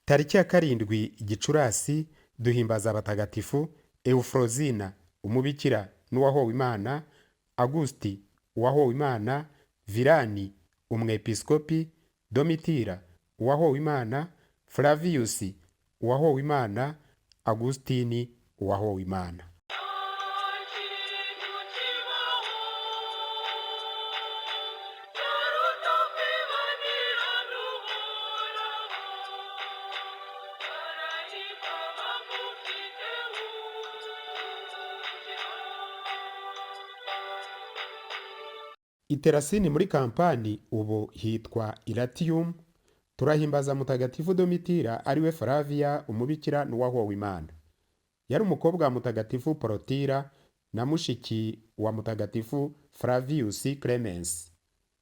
Tariki ya 7 Gicurasi duhimbaza abatagatifu Eufrosina umubikira n'uwahowe Imana, Agusti uwahowe Imana, Virani umwepiskopi, Domitira uwahowe Imana, Flavius uwahowe Imana, Agustini uwahowe Imana. Iterasini muri Kampani ubu hitwa Ilatiyumu, turahimbaza Mutagatifu Domitira ariwe Flavia umubikira n'uwahowe Imana. Yari umukobwa wa Mutagatifu Porotira na mushiki wa Mutagatifu Flavius Clemens.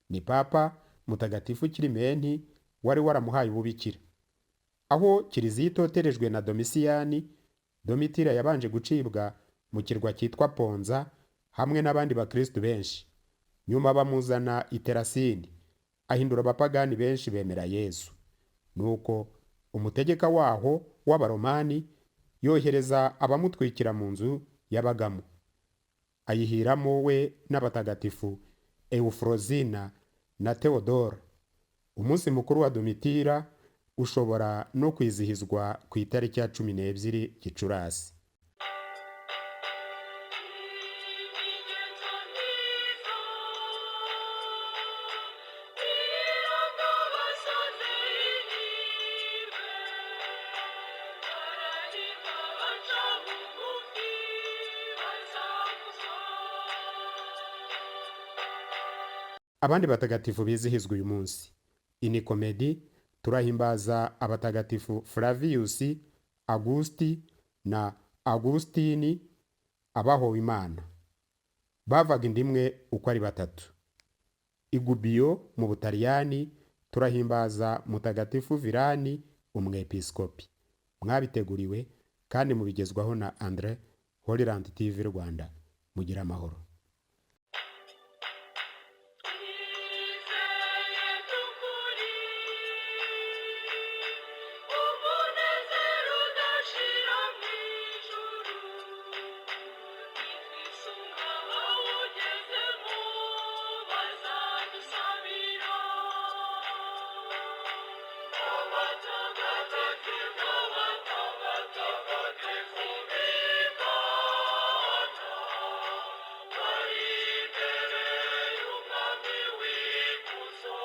Ni Papa Mutagatifu Kirimenti wari waramuhaye ububikira. Aho kiliziya itoterejwe na Domisiyani, Domitira yabanje gucibwa mu kirwa cyitwa Ponza hamwe n'abandi bakristu benshi. Nyuma bamuzana Iterasini, ahindura abapagani benshi bemera Yesu. Nuko umutegeka waho w'Abaromani yohereza abamutwikira mu nzu yabagamo, ayihiramo we n'abatagatifu Eufrosina na Theodora. Umunsi mukuru wa Domitira ushobora no kwizihizwa ku itariki ya 12 Gicurasi. Abandi batagatifu bizihizwa uyu munsi: Inikomedi turahimbaza abatagatifu Flavius, Agusti na Agustini abahowe Imana. Bavaga inda imwe uko ari batatu. Igubiyo mu Butaliyani turahimbaza Mutagatifu Virani umwepiskopi. Mwabiteguriwe kandi mubigezwaho na Andre Holyland TV Rwanda. Mugire amahoro. Twizeye by'ukuri umunezero udashira mu ijuru, nitwisunga abawugezemo bazadusabira. Abatagatifu, abatagatifu b'Imana, bari imbere y'Umwami w'ikuzo,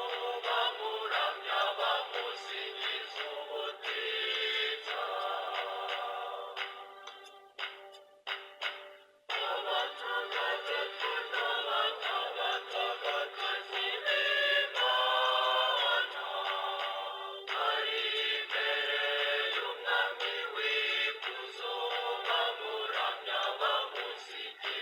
bamuramya bamusingiza ubutitsa. Abatagatifu, abatagatifu b'Imana, bari imbere y'Umwami w'ikuzo, bamuramya bamusingiza.